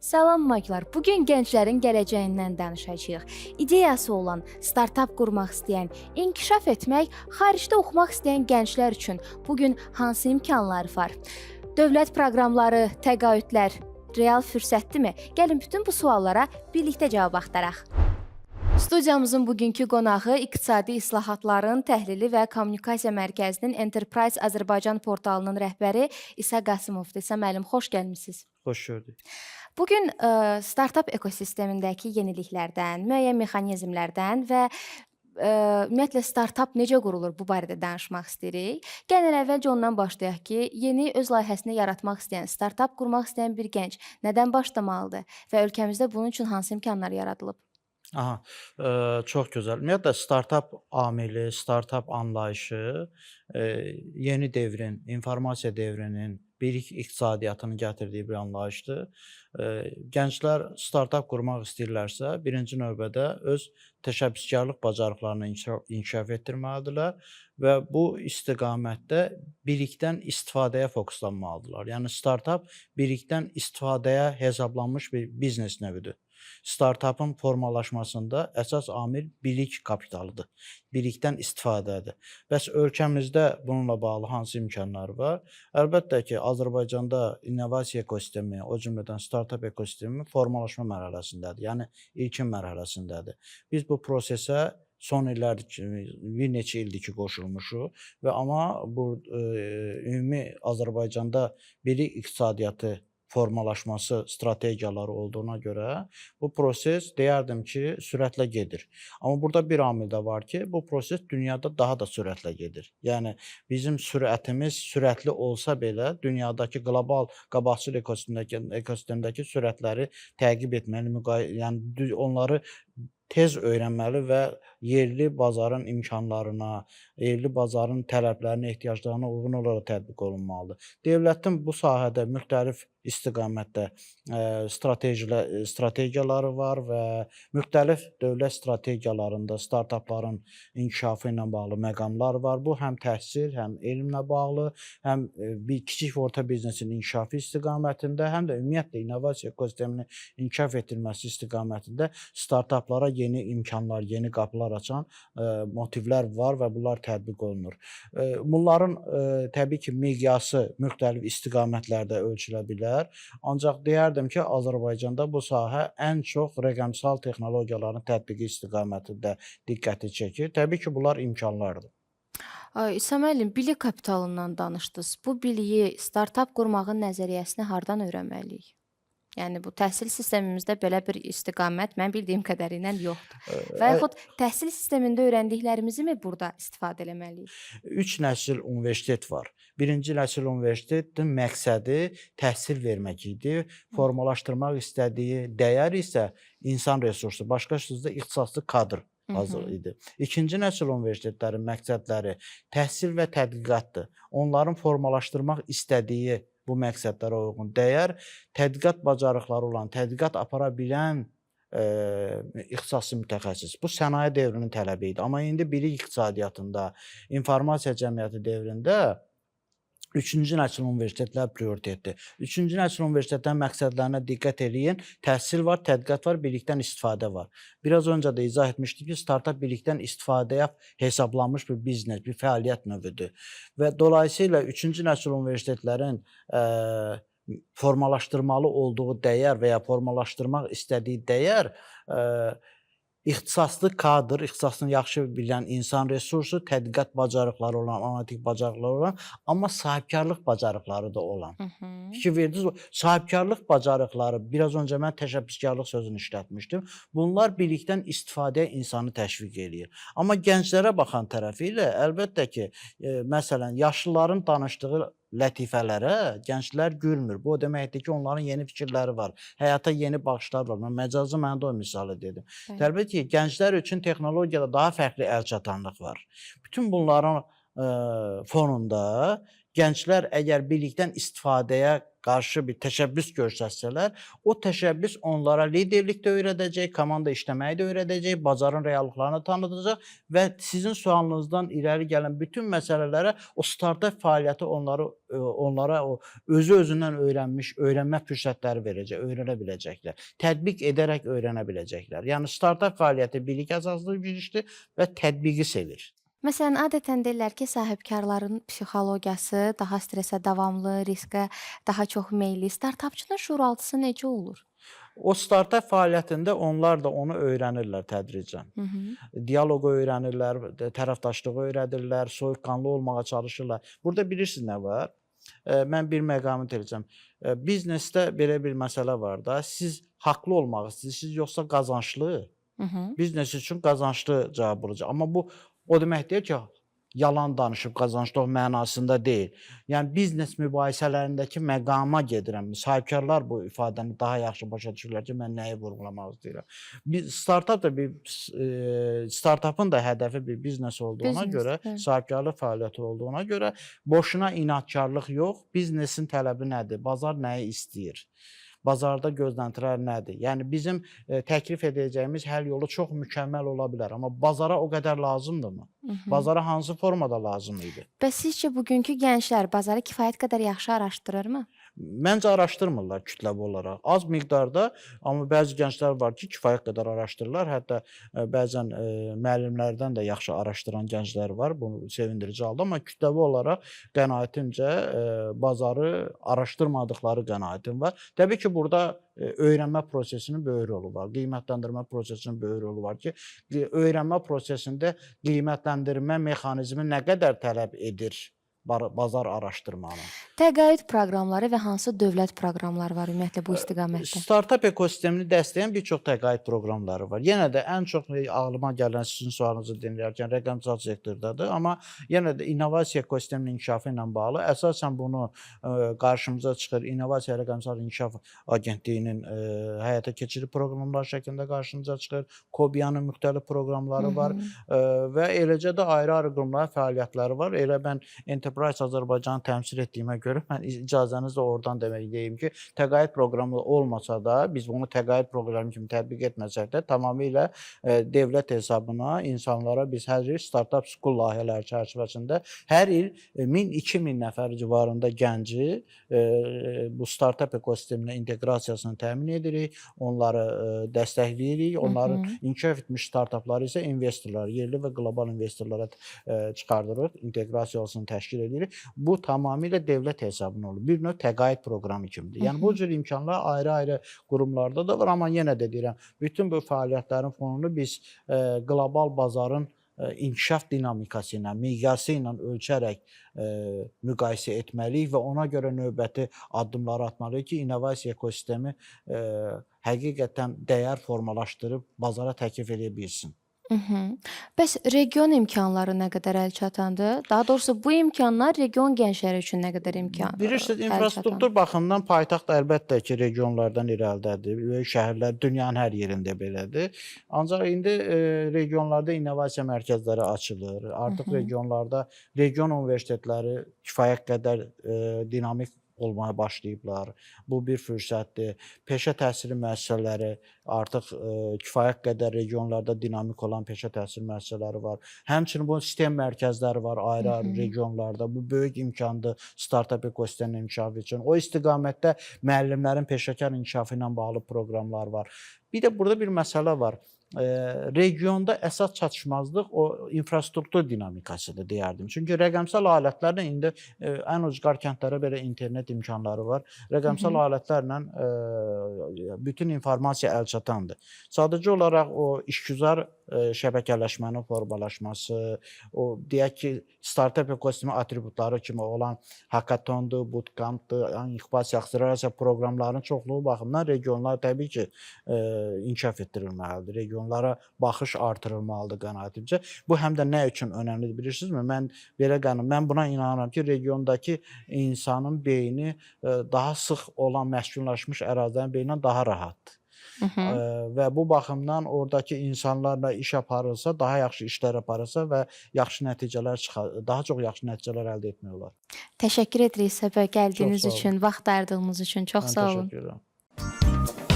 Salam Maklar. Bu gün gənclərin gələcəyindən danışacağıq. İdeyası olan, startap qurmaq istəyən, inkişaf etmək, xaricdə oxumaq istəyən gənclər üçün bu gün hansı imkanlar var? Dövlət proqramları, təqaüdlər real fürsətdirmi? Gəlin bütün bu suallara birlikdə cavab axtaraq. Studiyamızın bugünkü qonağı İqtisadi İslahatların Təhlili və Kommunikasiya Mərkəzinin Enterprise Azərbaycan portalının rəhbəri İsa Qasımovdur. İsa müəllim, xoş gəlmisiniz. Xoş gördük. Bu gün startap ekosistemindəki yeniliklərdən, müəyyən mexanizmlərdən və ümumiyyətlə startap necə qurulur, bu barədə danışmaq istəyirik. Gəlin elə əvvəlcə ondan başlayaq ki, yeni öz layihəsini yaratmaq istəyən, startap qurmaq istəyən bir gənc nədən başlamalıdır və ölkəmizdə bunun üçün hansı imkanlar yaradılıb? Aha, çox gözəl. Ümumiyyətlə startap amili, startap anlayışı yeni devrin, informasiya devrinin, bilik iqtisadiyyatının gətirdiyi bir anlayışdır. Gənclər startap qurmaq istəyirlərsə, birinci növbədə öz təşəbbüskarlıq bacarıqlarını inkişaf etdirməlidirlər və bu istiqamətdə bilikdən istifadəyə fokuslanmalıdırlar. Yəni startap bilikdən istifadəyə hesablanmış bir biznes növüdür. Startapın formalaşmasında əsas amil bilik kapitalıdır. Bilikdən istifadədir. Bəs ölkəmizdə bununla bağlı hansı imkanlar var? Əlbəttə ki, Azərbaycanda innovasiya ekosistemi, o cümlədən startap ekosistemi formalaşma mərhələsindədir. Yəni ilkin mərhələsindədir. Biz bu prosesə son illərdir ki, bir neçə ildir ki, qoşulmuşuq və amma bu ümumi Azərbaycanda bilik iqtisadiyyatı formalaşması strategiyaları olduğuna görə bu proses deyərdim ki, sürətlə gedir. Amma burada bir amil də var ki, bu proses dünyada daha da sürətlə gedir. Yəni bizim sürətimiz sürətli olsa belə dünyadakı qlobal qabaqcıl ekosistemdəki sürətləri təqib etməli, yəni onları tez öyrənməli və yerli bazarın imkanlarına, yerli bazarın tələblərinə, ehtiyaclarına uyğun olaraq tətbiq olunmalıdır. Dövlətin bu sahədə müxtəlif istiqamətdə strategiyaları var və müxtəlif dövlət strategiyalarında startapların inkişafı ilə bağlı məqamlar var. Bu həm təhsil, həm elmlə bağlı, həm bir kiçik və orta biznesin inkişafı istiqamətində, həm də ümumiyyətlə innovasiya ekosisteminin inkişaf etdirilməsi istiqamətində startaplara yeni imkanlar, yeni qapılar açan motivlər var və bunlar tətbiq olunur. Bunların təbii ki, miqyası müxtəlif istiqamətlərdə ölçülə bilər. Ancaq deyərdim ki, Azərbaycanda bu sahə ən çox rəqəmsal texnologiyaların tətbiqi istiqamətində diqqəti çəkir. Təbii ki, bunlar imkanlardır. İsa müəllim, bilik kapitalından danışdınız. Bu biliyi, startap qurmağın nəzəriyyəsini hardan öyrənməliyik? Yəni bu təhsil sistemimizdə belə bir istiqamət mən bildiyim qədəri ilə yoxdur. Və yaxud təhsil sistemində öyrəndiklərimizi mi burada istifadə eləməliyik? 3 nəsil universitet var. Birinci nəsil universitetin məqsədi təhsil vermək idi. Formalaşdırmaq istədiyi dəyər isə insan resursu, başqa sözlə ixtisaslı kadr hazır idi. İkinci nəsil universitetlərin məqsədləri təhsil və tədqiqatdır. Onların formalaşdırmaq istədiyi bu məqsədlərə uyğun dəyər tədqiqat bacarıqları olan, tədqiqat apara bilən ixtisaslı mütəxəssis. Bu sənaye devrinin tələbi idi. Amma indi bilik iqtisadiyyatında, informasiya cəmiyyəti devrində üçüncü nəsil universitetlər prioritetdir. Üçüncü nəsil universitetlərin məqsədlərinə diqqət eləyin. Təhsil var, tədqiqat var, bilikdən istifadə var. Biraz öncə də izah etmişdik ki, startap bilikdən istifadəyə hesablanmış bir biznes, bir fəaliyyət növüdür. Və dolayısıyla üçüncü nəsil universitetlərin formalaşdırmalı olduğu dəyər və ya formalaşdırmaq istədiyi dəyər ixtisaslı kadr, ixtisasını yaxşı bilən insan resursu, tədqiqat bacarıqları olan, analitik bacarıqları olan, amma sahibkarlıq bacarıqları da olan. Fikir verdiniz, sahibkarlıq bacarıqları, biraz öncə mən təşəbbüskarlıq sözünü işlətmişdim. Bunlar bilikdən istifadəyə insanı təşviq eləyir. Amma gənclərə baxan tərəfi ilə əlbəttə ki, məsələn, yaşlıların danışdığı lətifələrə gənclər gülmür. Bu o deməkdir ki, onların yeni fikirləri var, həyata yeni baxışlar var. Mən məcazi mənada o misalı dedim. Təbii ki, gənclər üçün texnologiyada daha fərqli əlçatanlıq var. Bütün bunların fonunda gənclər əgər bilikdən istifadəyə qarşı bir təşəbbüs göstərsələr, o təşəbbüs onlara liderlik də öyrədəcək, komanda işləməyi də öyrədəcək, bazarın reallıqlarını tanıdacaq və sizin sualınızdan irəli gələn bütün məsələlərə o startap fəaliyyəti onlara o özü özündən öyrənmiş, öyrənmə fürsətləri verəcək, öyrənə biləcəklər. Tətbiq edərək öyrənə biləcəklər. Yəni startap fəaliyyəti bilik əsaslı bir işdir və tətbiqi sevir. Məsələn, adətən deyirlər ki, sahibkarların psixologiyası daha stressə davamlı, riskə daha çox meyilli. Startapçının şuuraltısı necə olur? O startap fəaliyyətində onlar da onu öyrənirlər tədricən. Hı -hı. Dialoqu öyrənirlər, tərəfdaşlığı öyrədirlər, soyuqqanlı olmağa çalışırlar. Burada bilirsiniz nə var? Mən bir məqamı deyəcəm. Biznesdə belə bir məsələ var da, siz haqlı olmaq istəyirsiniz, yoxsa qazançlı? Hı -hı. Biznes üçün qazançlı cavab olacaq. Amma bu o demək deyil ki, yalan danışıb qazançlı mənasında deyil. Yəni biznes mübahisələrindəki məqama gedirəm. Sahibkarlar bu ifadəni daha yaxşı başa düşürlər ki, mən nəyi vurğulamaq istəyirəm. Bir startap da bir startapın da hədəfi bir biznes olduğuna Biznes, görə, evet. sahibkarlıq fəaliyyəti olduğuna görə boşuna inadkarlıq yox, biznesin tələbi nədir, bazar nəyi istəyir? Bazarda gözləntilər nədir? Yəni bizim təklif edəcəyimiz həll yolu çox mükəmməl ola bilər, amma bazara o qədər lazımdırmı? Hı -hı. Bazara hansı formada lazım idi? Bəs sizcə bugünkü gənclər bazarı kifayət qədər yaxşı araşdırırmı? Məncə araşdırmırlar kütləvi olaraq. Az miqdarda, amma bəzi gənclər var ki, kifayət qədər araşdırırlar. Hətta bəzən müəllimlərdən də yaxşı araşdıran gənclər var. Bu sevindirici haldır, amma kütləvi olaraq qənaətimcə bazarı araşdırmadıqları qənaətim var. Təbii ki, burada öyrənmə prosesinin böyük rolu var. Qiymətləndirmə prosesinin böyük rolu var ki, öyrənmə prosesində qiymətləndirmə mexanizmi nə qədər tələb edir bazar araşdırmanı. Təqaüd proqramları və hansı dövlət proqramları var ümumiyyətlə bu istiqamətdə? Startap ekosistemini dəstəkləyən bir çox təqaüd proqramları var. Yenə də ən çox ağlıma gələn sizin sualınızı dinləyərkən rəqəmsal sektordadır, amma yenə də innovasiya ekosisteminin inkişafı ilə bağlı əsasən bunu qarşımıza çıxır. İnnovasiya Rəqəmsal İnkişaf Agentliyinin həyata keçirdiyi proqramlar şəklində qarşımıza çıxır. KOBİA-nın müxtəlif proqramları var və eləcə də ayrı-ayrı qurumların fəaliyyətləri var. Elə mən Enterprise Azərbaycanı təmsil etdiyimə görə mən icazənizlə oradan demək deyim ki, təqaüd proqramı olmasa da, biz bunu təqaüd proqramı kimi tətbiq etməsək də, tamamilə dövlət hesabına insanlara biz hər il Startup School layihələri çərçivəsində hər il 1000-2000 nəfər civarında gənci bu startap ekosisteminə inteqrasiyasını təmin edirik, onları dəstəkləyirik, onların inkişaf etmiş startapları isə investorlara, yerli və qlobal investorlara çıxardırıq, inteqrasiyasını təşkil edirik. Bu tamamilə dövlət hesabına olur. Bir növ təqaüd proqramı kimidir. Yəni bu cür imkanlar ayrı-ayrı qurumlarda da var, amma yenə də deyirəm, bütün bu fəaliyyətlərin fonunu biz qlobal bazarın inkişaf dinamikası ilə, miqyası ilə ölçərək müqayisə etməliyik və ona görə növbəti addımları atmalıyıq ki, innovasiya ekosistemi həqiqətən dəyər formalaşdırıb bazara təklif edə bilsin. Bəs region imkanları nə qədər əlçatandır? Daha doğrusu bu imkanlar region gəncləri üçün nə qədər imkan Bilirsiniz, əlçatandır? infrastruktur baxımından paytaxt əlbəttə ki, regionlardan irəlidədir. Böyük şəhərlər dünyanın hər yerində belədir. Ancaq indi regionlarda innovasiya mərkəzləri açılır. Artıq regionlarda region universitetləri kifayət qədər dinamik olmaya başlayıblar. Bu bir fürsətdir. Peşə təhsili müəssisələri artıq kifayət qədər regionlarda dinamik olan peşə təhsili müəssisələri var. Həmçinin bu sistem mərkəzləri var ayrı-ayrı regionlarda. Bu böyük imkandır startap ekosisteminin inkişafı üçün. O istiqamətdə müəllimlərin peşəkar inkişafı ilə bağlı proqramlar var. Bir də burada bir məsələ var. Regionda əsas çatışmazlıq o infrastruktur dinamikasıdır deyərdim. Çünki rəqəmsal alətlərlə indi ən ucqar kəndlərə belə internet imkanları var. Rəqəmsal alətlərlə bütün informasiya əlçatandır. Sadəcə olaraq o işgüzar şəbəkələşmənin formalaşması, o deyək ki, startap ekosistemi atributları kimi olan hackathondur, bootcampdır, inkubasiya, akselerasiya proqramlarının çoxluğu baxımından regionlar təbii ki, inkişaf etdirilməlidir. Regionlara baxış artırılmalıdır qənaətimcə. Bu həm də nə üçün önəmlidir bilirsinizmi? Mən belə mən buna inanıram ki, regiondakı insanın beyni daha sıx olan məskunlaşmış ərazilərin beynindən daha rahatdır. Və bu baxımdan ordakı insanlarla iş aparılsa, daha yaxşı işlər aparılsa və yaxşı nəticələr çıxa, daha çox yaxşı nəticələr əldə etmək olar. Təşəkkür edirik Səbə gəldiyiniz sağ olun. üçün, vaxt ayırdığınız üçün. Çox Mən sağ olun. təşəkkür edirəm.